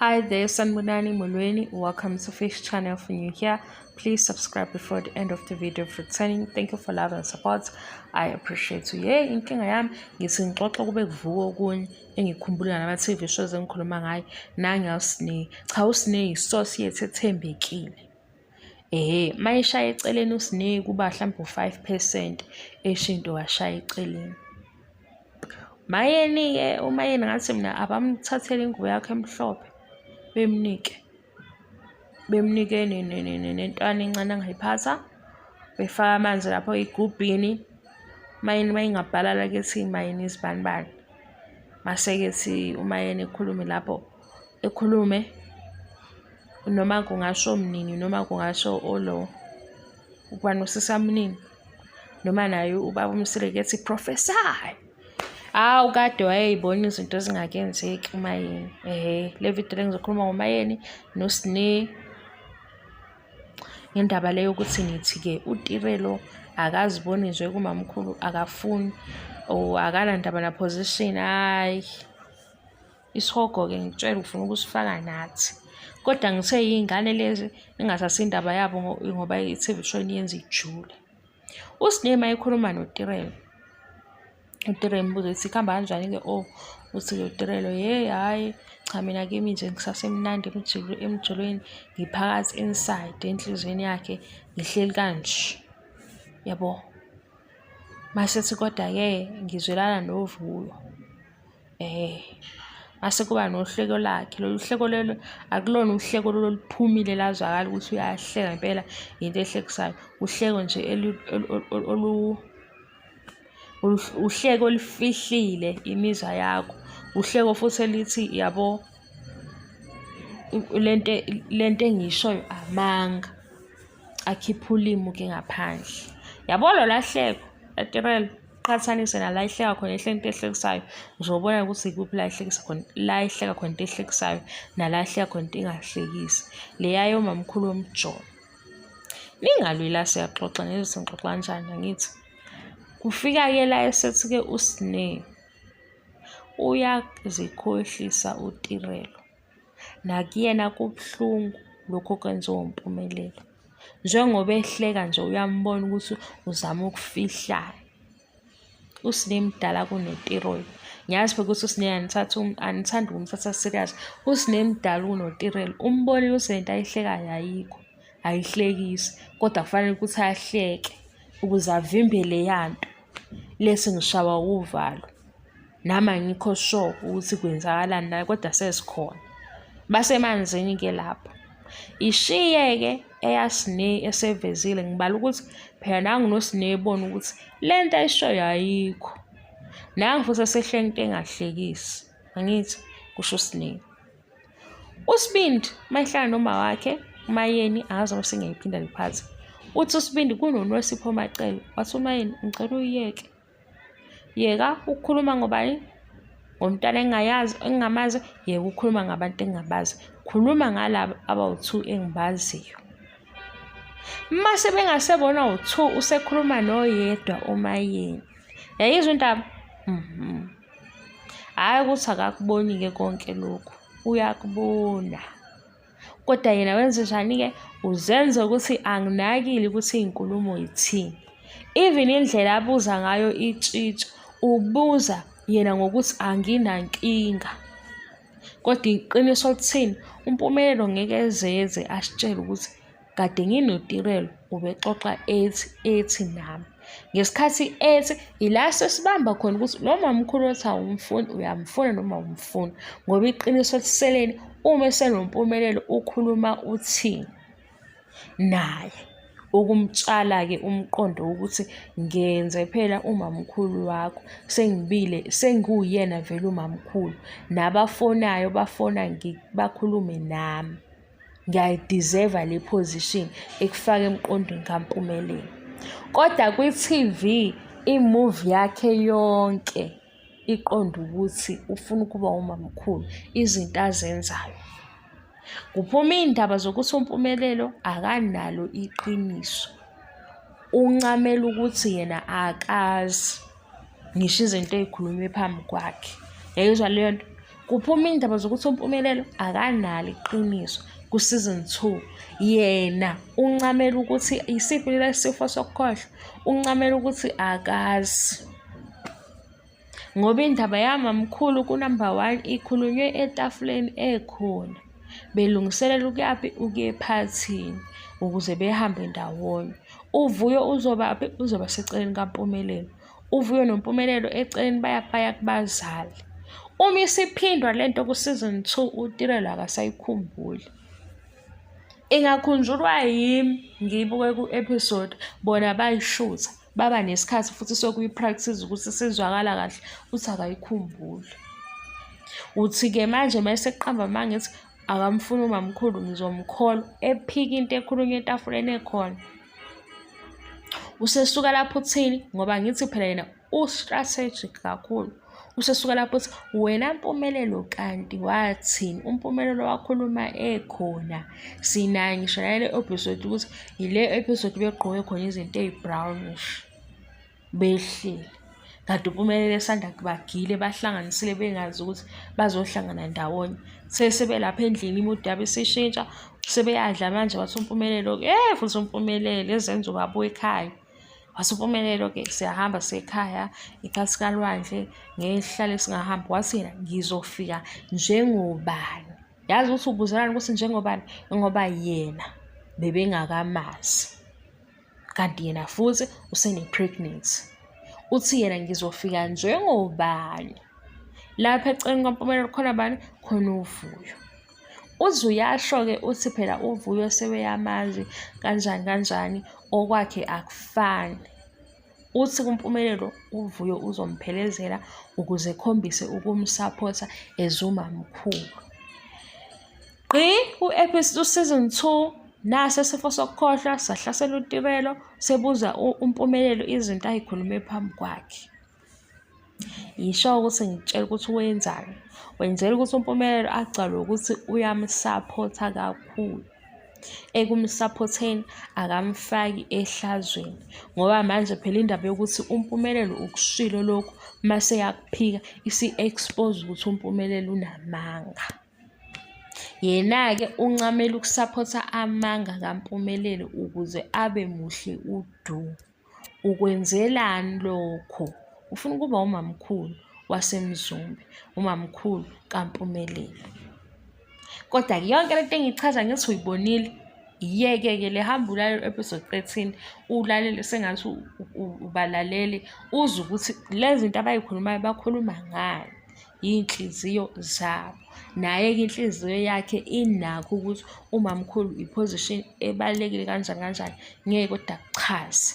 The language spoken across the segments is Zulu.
Hi there, Sanbonani Molweni. Welcome to Fish Channel. For new here, please subscribe before the end of the video. For returning, thank you for love and support. I appreciate you. Yeah, inkinga yami ngithi ngixoxa kube kuvuka okunye engikhumbula nama-TV shows engikhuluma ngayo nange-Usne. Cha, uSne yisource yethu ethembekile. Ehhe, uma eshaya eceleni uSne kuba mhlawumbe u-5% esho into washaya eceleni. Mayeni-ke uMayeni ngathi mina abamthathele ingubo yakhe emhlophe bemnike, bemnike nentwana encane angayiphatha, befake amanzi lapho ey'gubhini. Umayeni uma engabhala kethi Mayeni isibanibani, mase-ke ethi uMayeni ekhulume lapho, ekhulume noma kungasho Mnini noma kungasho olo ubani uSisamnini. Noma naye ubaba uMseleku ethi prophesy. Hawu kade wayey'bona izinto ezingakenzeki uMayeni. Ehhe, le video le ngizokhuluma ngoMayeni noSne ngendaba le yokuthi ngithi-ke uTirelo akaziboni nje kumamkhulu akafuni or akanandaba na-position, hhayi. Isihogo-ke ngikutshela ufuna ukusifaka nathi. Kodwa ngithe iy'ngane lezi ningathathi indaba yabo ngoba i-TV show niyenza ijule. USne uma ekhuluma noTirelo, uTirelo embuza ukuthi kuhamba kanjani-ke oh, uthi-ke uTirelo, hhe hhayi cha mina kimi nje ngisasemnandi emjolweni ngiphakathi inside enhliziyweni yakhe ngihleli kanje, yabo. Mase ethi kodwa-ke ngizwelana noVuyo. Mase kuba nohleko lakhe, lolu hleko lolu akulona uhleko lolu oluphumile lazwakala ukuthi uyahleka ngempela into ehlekisayo. Uhleko nje uhleko olufihlile imizwa yakho. Uhleko futhi elithi yabo lento lento engiyishoyo amanga, akhiphe ulimi-ke ngaphandle. Yabo lola hleko laTirelo? Qhathanise nala ehleka khona ehleka into ehlekisayo, uzobona ukuthi ikuphi la ehlekisa khona, la ehleka khona into ehlekisayo nala ehleka khona into engahlekisi. Leya yomamkhulu womjolo. Ningalwi la siyaxoxa ngeke sengixoxa kanjani angithi? Kufika-ke la esethi-ke uSne uyazikhohlisa uTirelo. Nakuyena kubuhlungu lokhu okwenziwa uMpumelelo. Njengoba ehleka nje uyambona ukuthi uzama ukufihlani. USne mdala kunoTirelo. Ngiyazi phela ukuthi uSne anithatha anithandi ukumthatha serious. USne mdala kunoTirelo. Umbonile ukuthi lento ayihlekayo ayikho, ayihlekisi kodwa kufanele ukuthi ahleke ukuze avimbe leya nto le sengishawa uvalo. Nami angikho sure ukuthi kwenzakalani la kodwa sesikhona. Basemanzini-ke lapho. Ishiye-ke eyaSne esevezile ngibala ukuthi phela nangu noSne ebona ukuthi le nto ayishoyo ayikho. Nangu futhi esehleka into engahlekisi. Angithi kusho uSne. USibindi uma ehlala noma wakhe uMayeni angazi noma sengiyayiphinda le part. Uthi uSibindi kunoNosipho Macele wathi uMayeni ngicela uyiyeke. Yeka ukukhuluma ngobani? Ngomntwana engingayazi, engingamazi, yeka ukukhuluma ngabantu engingabazi. Khuluma ngalaba abawu-two engibaziyo. Mase bengasebona u-two usekhuluma noyedwa uMayeni. Yayizwa indaba? Mhm. Hhayi ukuthi akakuboni-ke konke lokhu, uyakubona. Kodwa yena wenze njani-ke? Uzenza ukuthi anginakile ukuthi iy'nkulumo yithini. Even indlela abuza ngayo itshitshi, ubuza yena ngokuthi anginankinga. Kodwa iqiniso lithini? UMpumelelo ngeke ezeze asitshele ukuthi kade nginoTirelo ubexoxa ethi ethi nami. Ngesikhathi ethi ila sesibamba khona ukuthi lo mamkhulu othi awumfuni uyamfuna noma awumfuni ngoba iqiniso liseleni uma esenompumelelo ukhuluma uthini naye ukumtshala-ke umqondo wokuthi ngenze phela umamkhulu wakho sengibile sengiwuyena vele umamkhulu nabafonayo bafona bakhulume nami. Ngiyayi-deserve-a le position ekufaka emqondweni kaMpumelelo. Kodwa kwi-T_V i-move yakhe yonke iqonde ukuthi ufuna ukuba umamkhulu, izinto azenzayo. Kuphuma iy'ndaba zokuthi uMpumelelo akanalo iqiniso, uncamela ukuthi yena akazi ngisho izinto ey'khulunywe phambi kwakhe. Yayizwa leyo nto? Kuphuma iy'ndaba zokuthi uMpumelelo akanalo iqiniso ku-season 2. Yena uncamela ukuthi isiphi lesi sifo sokukhohlwa, uncamela ukuthi akazi. Ngoba indaba yamamkhulu ku-number 1 ikhulunywe etafuleni ekhona. Belungiselela ukuyaphi? Ukuya ephathini ukuze behambe ndawonye. UVuyo uzobaphi? Uzoba seceleni kaMpumelelo. UVuyo noMpumelelo eceleni baya kubazali. Uma isiphindwa lento ku-season 2 uTirelo akasayikhumbuli. Ingakhunjulwa yimi ngiyibuke ku-episode bona bayishutha baba nesikhathi futhi sokuyi-practice ukuthi sizwakala kahle uthi akayikhumbuli. Uthi-ke manje uma eseqamba amanga ethi akamfuni umamkhulu ngizomkholwa ephika into ekhulunywa etafuleni ekhona. Usesuka lapho uthini ngoba ngithi phela yena u-strategic kakhulu. Usesuka lapho uthi wena Mpumelelo kanti wathini? UMpumelelo wakhuluma ekhona. Sinayo ngisho nale episode ukuthi yile episode begqoke khona izinto eyi-brownish behleli. Kanti uMpumelelo esanda kubagile bahlanganisile bengazi ukuthi bazohlangana ndawonye. Sebelapha endlini imudu yabo isishintsha sebeyadla manje wathi uMpumelelo-ke, eh futhi uMpumelelo ezenza ubaba wekhaya. Wathi uMpumelelo-ke siyahamba siyekhaya ikasi kalwandle ngeke sihlale singahambi. Wathi yena ngizofika njengobani. Yazi ukuthi ubuzelani ukuthi njengobani? Ngoba yena bebengakamazi. Kanti yena futhi usene-pregnancy. Uthi yena ngizofika njengobani. Lapha eceleni kwaMpumelelo khona bani? Khona uVuyo. Uze uyasho-ke uthi phela uVuyo sebeyamazi kanjani kanjani okwakhe akufani. Uthi kuMpumelelo uVuyo uzomphelezela ukuze ekhombise ukumsaphotha as umamkhulu. Gqi ku-episode u-season 2 naso isifo sokukhohlwa sahlasela uTirelo sebuza uMpumelelo izinto ayikhulume phambi kwakhe. Yisho ukuthi ngikutshela ukuthi wenzani. Wenzela ukuthi uMpumelelo agcwale ukuthi uyamsaphotha kakhulu. Ekumsaphotheni akamfaki ehlazweni ngoba manje phela indaba yokuthi uMpumelelo ukushilo lokhu mase eyakuphika isi-expose ukuthi uMpumelelo unamanga. Yena-ke uncamela ukusaphotha amanga kaMpumelelo ukuze abe muhle udu. Ukwenzelani lokho? Ufuna ukuba umamkhulu waseMzumbe, umamkhulu kaMpumelelo. Kodwa-ke yonke lento engiyichaza ngithi uyibonile, iyeke-ke le hamba ulalele u-episode 13, ulalele sengathi ubalalele uzwe ukuthi le zinto abay'khulumayo bakhuluma ngani. Iy'nhliziyo zabo. Naye-ke inhliziyo yakhe inakho ukuthi umamkhulu i-position ebalulekile kanjani kanjani, ngeke kodwa akuchaze.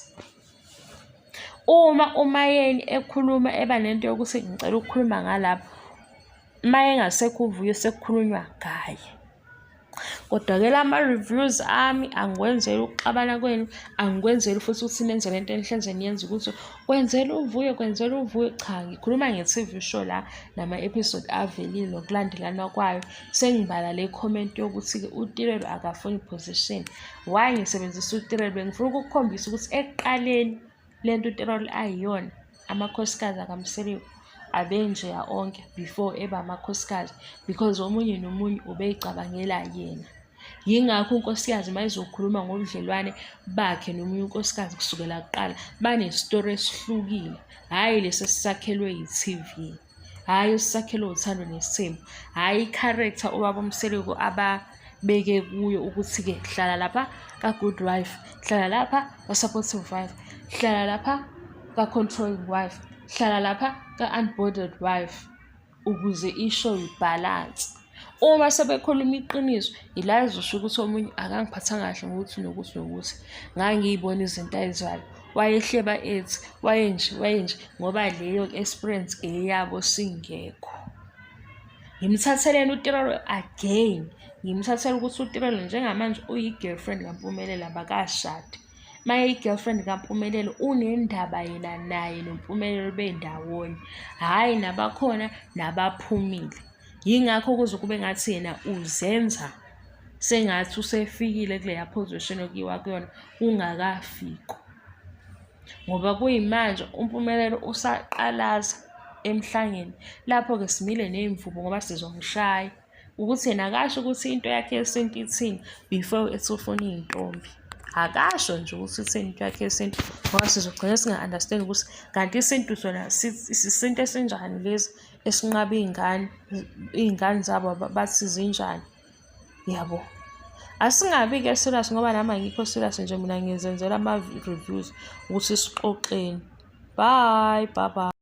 Uma uMaYeni ekhuluma eba nento yokuthi ngicela ukukhuluma ngalapha, uma engasekho uVuyo sekukhulunywa ngaye. Kodwa-ke la ma-reviews ami angiwenzeli ukuxabana kwenu, angikwenzeli futhi ukuthi nenze lento enihleze niyenza ukuthi kwenzela uVuyo, kwenzela uVuyo. Cha, ngikhuluma nge-T_V show la nama-episode avelile nokulandelana kwayo. Sengibala le comment yokuthi-ke uTirelo akafuni position. Why ngisebenzisa uTirelo? Bengifuna ukukukhombisa ukuthi ekuqaleni lento uTirelo ayiyona amakhosikazi akaMseleku abenjeya onke before eba amakhosikazi because omunye nomunye ubeyicabangela yena. Yingakho unkosikazi uma ezokhuluma ngobudlelwane bakhe nomunye unkosikazi kusukela kuqala banesitori esihlukile, hhayi lesi esisakhelwe yi-T_V, hhayi esisakhelwe uthando nesithembu, hhayi i-character ubaba uMseleku ababeke kuyo ukuthi-ke hlala lapha ka-good wife, hlala lapha ka-supportive wife, hlala lapha ka-controlling wife, hlala lapha ka-unbordered wife ukuze isho ibhalanse. Uma sebekhuluma iqiniso, ila ezosho ukuthi omunye akangiphathanga kahle ngokuthi nokuthi nokuthi. Ngangiy'bona izinto ayizwayo. Wayehleba ethi, wayenje, wayenje, ngoba leyo experience eyabo singekho. Ngimthatheleni uTirelo again, ngimthathela ukuthi uTirelo njengamanje uyi-girlfriend kaMpumelelo abakashadi. Uma eyi-girlfriend kaMpumelelo unendaba yena naye noMpumelelo bendawonye, hhayi nabakhona nabaphumile. Yingakho kuze kube ngathi yena uzenza sengathi usefikile kuleya position okuyiwa kuyona kungakafikwa. Ngoba kuyimanje uMpumelelo usaqalaza. emhlangeni. Lapho-ke simile ney'mvubu ngoba sizomshaya. Ukuthi yena akasho ukuthi into yakhe yesintu ithini before ethi ufuna iy'ntombi. Akasho nje ukuthi ithini into yakhe yesintu ngoba sizogcina singa-understand ukuthi kanti isintu sona isintu esinjani lesi esinqaba iy'ngane, iy'ngane zabo bathi zinjani. Yabo. Asingabi-ke serious ngoba nami angikho serious nje mina ngizenzela ama-reviews ukuthi sixoxeni. Bye, bye bye.